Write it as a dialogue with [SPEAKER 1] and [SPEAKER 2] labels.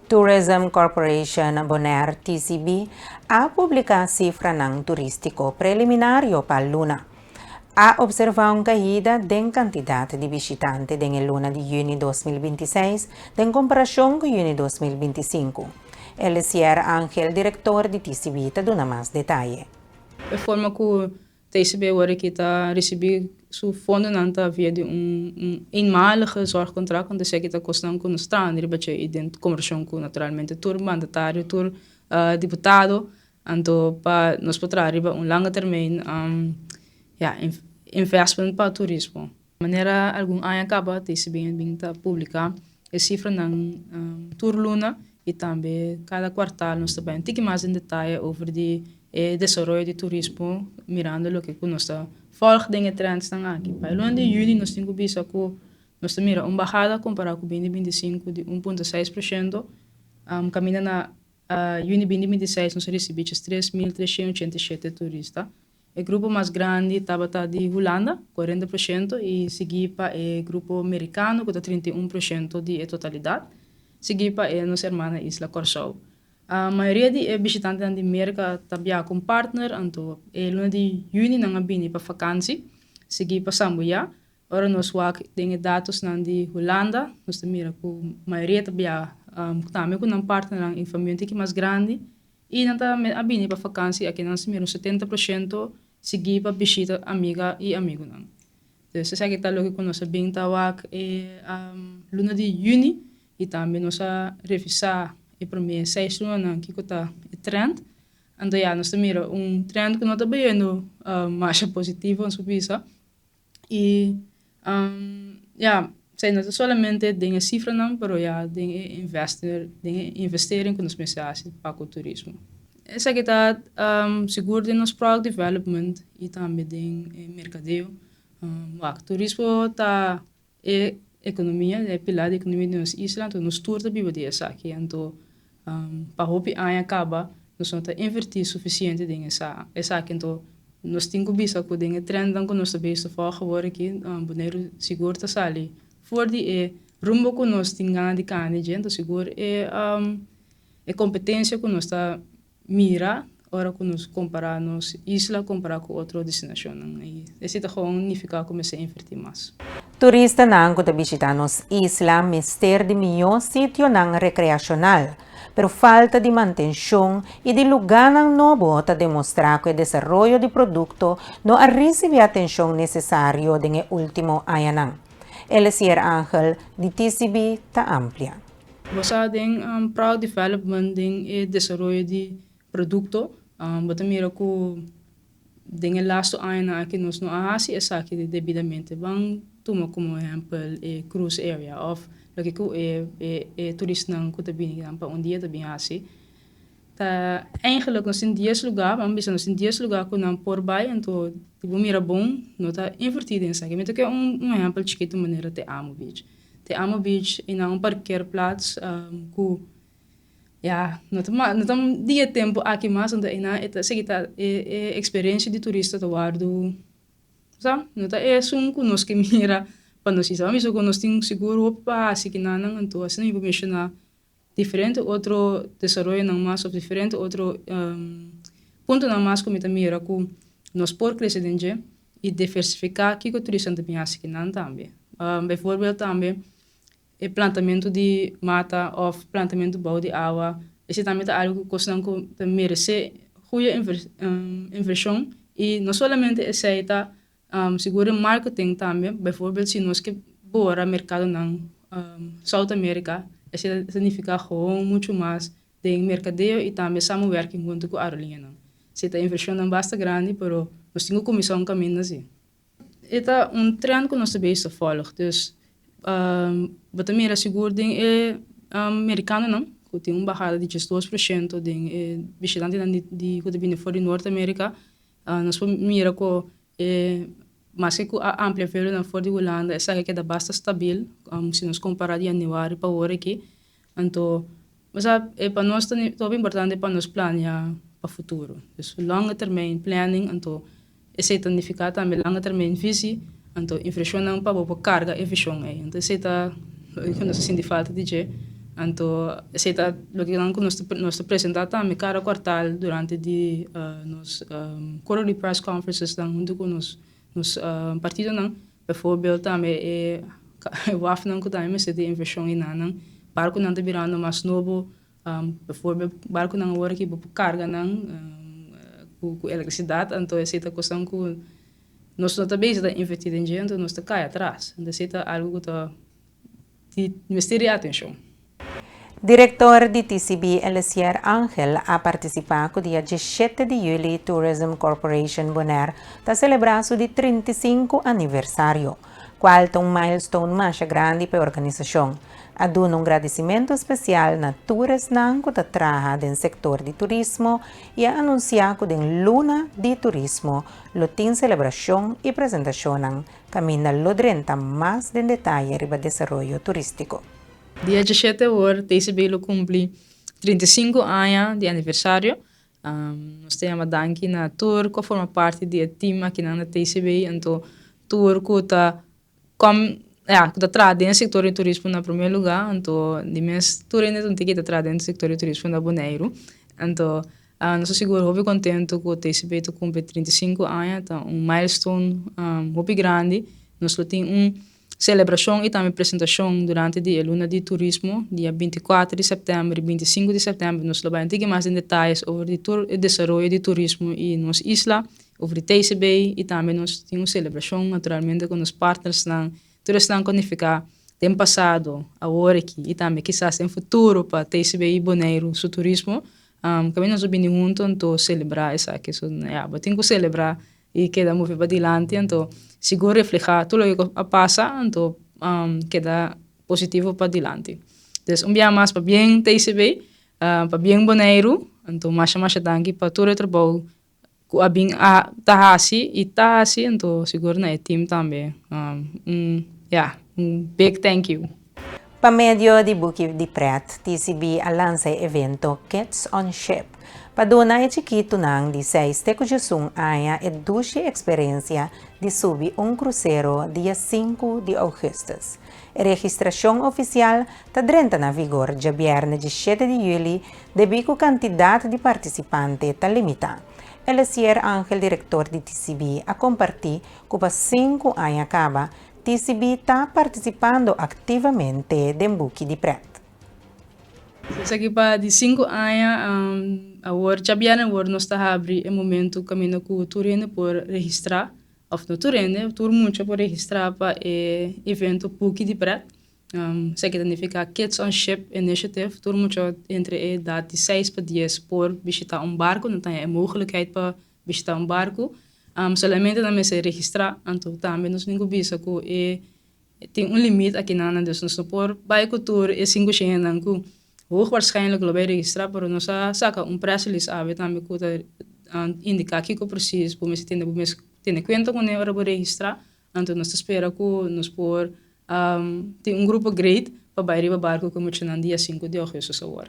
[SPEAKER 1] Tourism Corporation Bonaire, TCB, a publiká sifranan turístiko preliminario pa luna. A opservá un kaida den kantidat di bishitante den luna di yüni 2026, den komparashon ku yüni 2025. Elesier Angel, direktor di TCB, ta duna mas detaye.
[SPEAKER 2] E forma ku TCB awor aki ta risibí su fondonan ta via di un eenmalige zorgcontract, anto esaki ta kosnan ku nos ta riba dje i den kombersashon ku naturalmente tur mandatario, tur diputado, anto pa nos por traha riba un lange termijn, ja, investment pa turismo. Manera algun aña kaba TCB a bin ta publiká e sifranan tur luna i tambe kada kuartal nos ta bai un tiki mas den detaye over di e desaroyo di turismo, mirando loke ku nos ta volg den e trendsnan aki. Pa e luna di yüni nos tin ku bisa ku nos ta mira un bahada kompará ku 2025 di 1,6%, kaminda na yüni 2026 nos a risibí 3387 turista. E grupo mas grandi tabata di Hulanda, 40%, i siguí pa e grupo merikano, ku ta 31% di e totalidat, siguí pa e nos hermana isla Kòrsou. Mayoria di e bishitantenan di Merka ta biaha ku un partner, anto e luna di yüni nan a bini pa fakansi, siguí pa Sambuyá. Ora nos wak den e datosnan di Hulanda, nos ta mira ku mayoria ta biaha tambe ku nan partnernan i famia un tiki mas grandi, i nan ta a bini pa fakansi. Aki nan ta mira un 70% siguí pa bishita amiga i amigunan. Dus esaki ta loke ku nos a bin ta wak e luna di yüni i tambe nos a revisá e promé 6 lunanan kiko ta e trend. Anto ya, nos ta mira un trend ku no ta bayendo masha positivo, nos por bisa. I ya, esei no ta solamente den e sifranan, pero ya den e invester, den e investering ku nos mester hasi pa ku turismo. Esaki ta sigur den nos product development i tambe den e merkadeo. Wak, turismo ta e ekonomia, e pilar di ekonomia di nos isla, anto nos tur ta biba di esaki. Anto pa hopi aña kaba nos no ta invertí sufisiente den esaki. Anto nos tin ku bisa ku den e trendnan ku nos ta bezig ta volg awor aki, Boneiru sigur ta sali for di e rumbo ku nos tin gana di kanda dje. Anto sigur e kompetensia ku nos ta mira ora ku nos kompará nos isla kompará ku otro destinashonnan, i esei ta gewoon nifiká ku mester invertí mas.
[SPEAKER 1] Turistanan ku ta bishitá nos isla mester di mihó sitionan rekreashonal, pero falta di mantenshon i di lugánan nobo ta demostrá ku e desaroyo di produkto no a risibí atenshon nesesario den e último añanan. Elesier Angel di TCB ta amplia.
[SPEAKER 2] Bo sa den product development, den e desaroyo di produkto, bo ta mira ku den e lastu añanan aki nos no a hasi esaki debidamente. Ban tuma komo ehèmpel e cruise area òf loke ku e turistanan ku ta bini kinan pa un dia ta bin hasi. Ta eigenlijk nos tin 10 lugá, ban bisa nos tin 10 lugá ku nan por bai, anto si bo mira bon no ta invertí den esaki. Mi ta ke un ehèmpel chikitu manera Te Amo Beach. Te Amo Beach i na un parkeerplaats ku ya no ta no ta di e tempu aki mas, anto einan e ta sigui ta e eksperensia di turista ta wòrdu sa no ta esun ku nos ke mira pa nos isla. Bo a bisa ku nos tin sigur hopi pa hasi kinanan, anto asina mi por menshoná diferente otro desaroyonan mas òf diferente otro puntonan mas ku mi ta mira ku nos por krese den dje i diversifiká kiko turistanan ta bin hasi kinan tambe. Bijvoorbeeld tambe e plantamentu di mata òf plantamentu bou di awa, esei tambe ta algu ku kosnan ku ta meresé goeie invershon i no solamente esei ta sigur den marketing tambe. Bijvoorbeeld si nos ke bora merkadonan South America, esei ta signifiká gewoon muchu mas den merkadeo i tambe samenwerking huntu ku aerolíneanan. Esei ta invershonnan basta grandi, pero nos tin ku kuminsá un kaminda así. E ta un trend ku nos ta bezig ta volg, dus bo ta mira sigur den e merikanonan ku tin un bahada di 12% den e bishitantenan di ku ta bini for di Noord Amerika. Nos por mira ku e maske ku a amplia vuelonan for di Hulanda, esaki a keda basta stabil si nos kompara di yanüari pa awor aki. Anto, osea, e pa nos ta hopi importante pa nos plania pa futuro. Dus lange termijn planning, anto esei ta nifiká tambe lange termijn visi, anto invershonnan pa bo por karga e vishon ei. Anto esei ta loke ku nos a sinti falta di dje. Anto, esei ta loke nos ta presentá tambe kada kuartal durante di nos quarterly press conferences nan huntu ku nos partidonan. Bijvoorbeeld tambe e wafnan ku tambe mester di invershon einan. Barkunan ta birando mas nobo. Bijvoorbeeld barkunan awor aki bo por karga nan ku elektrisidat. Anto esei ta kosnan ku nos no ta bezig ta invertí den dje, anto nos ta kai atras. Anto esei ta algu ku ta di mester di atenshon.
[SPEAKER 1] Direktor di TCB Elesiër Angel a partisipá ku dia 17 di yüli Tourism Corporation Bonaire ta selebrá su di 35 aniversario, kual ta un milestone mas grandi pa e organisashon. A duna un gradisimentu spesial na tur esnan ku ta traha den sektor di turismo i a anunsiá ku den luna di turismo lo tin selebrashon i presentashon kaminda lo drenta mas den detaye riba desaroyo turístiko.
[SPEAKER 2] Dia 17 awor TCB lo kumpli 35 aña di aniversario. Nos ta yama danki na tur ku forma parti di e team aki na TCB, anto tur ku ta kom, ja, ku ta traha den sektor di turismo na promé lugá, anto di mes tur hende ta ta traha den sektor di turismo na Boneiru. Anto nos ta sigur hopi kontentu ku TCB ta kumpli 35 aña, ta un milestone hopi grandi. Nos tin un selebrashon i tambe presentashon durante di luna di turismo, dia 24 di sèptèmber i 25 di sèptèmber. Nos lo bai mas den detaye over di desaroyo di turismo i nos isla, over di TCB, i tambe nos tin un selebrashon naturalmente ku nos partners nan, tur esnan ku a nifiká den pasado, awor aki i tambe kisas den futuro pa TCB i Boneiru su turismo. Tambe nos bini huntu anto selebrá esaki. So, ja, bo tin ku selebrá i keda move pa dilanti, anto sigur reflehá tur loke a pasa, anto keda positivo pa dilanti. Dus un biaha mas, pabien TCB, pabien Boneiru, anto masha masha danki pa tur e trabou ku a bin a ta hasi i ta hasi, anto sigur na e team tambe. Ja, un big thank you.
[SPEAKER 1] Pa medio di Buki di Pret, TCB a lansa e evento Kids on Ship, pa duna e chikitunan di 6 te 11 aña e dushi eksperensia di subi un krusero dia 5 di ougùstùs. E registrashon ofisial ta drenta na vigor djabièrnè 7 di yüli, debí ku kantidat di partisipante ta limitá. Elesiër Angel, direktor di TCB, a kompartí ku pa 5 aña kaba, TCB ta partisipando aktivamente den Buki di Pret.
[SPEAKER 2] Esaki pa di 5 aña, awor djabièrnè awor nos ta habri e momento kaminda ku tur hende por registrá, òf no tur hende, tur mucha por registrá pa e evento Buki di Pret. Esaki ta nifiká Kids on Ship Initiative. Tur mucha entre edat di 6 pa 10 por bishitá un barku, nan tin e mogelijkheid pa bishitá un barku. Solamente nan mester registrá, anto tambe nos tin ku bisa ku e tin un limit aki nan, dus nos no por bai ku tur e 500 nan ku hoogwaarschijnlijk lo bai registrá, pero nos a saka un press release awe tambe ku ta indiká kiko precies bo mester tene kuenta kuné ora bo registrá. Anto nos ta spera ku nos por tin un grupo great pa bai riba barku ku muchanan dia 5 di ougùstùs awor.